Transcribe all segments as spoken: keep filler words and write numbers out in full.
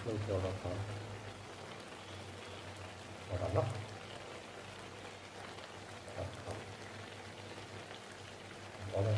क्या होता था? और डाला। और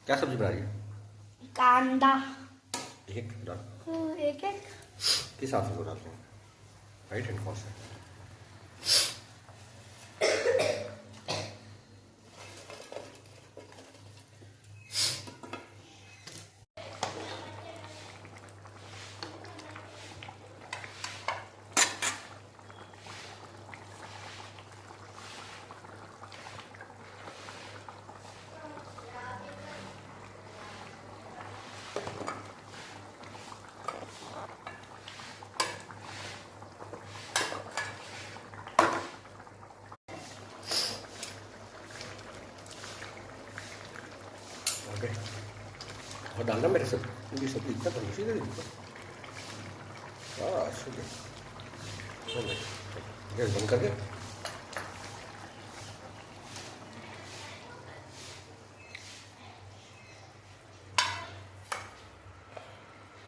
क्या सब्जी बना रही है? कांदा। एक एक डाल। हम्म, एक एक। किस हाथ से दो डालते हैं? राइट हैंड कौन सा है? ओके। और डालना मेरे साथ, क्योंकि सब्जी इतना बड़ी सी दे दी। हाँ, शुक्रिया। हो गया। गैस बंद कर दे।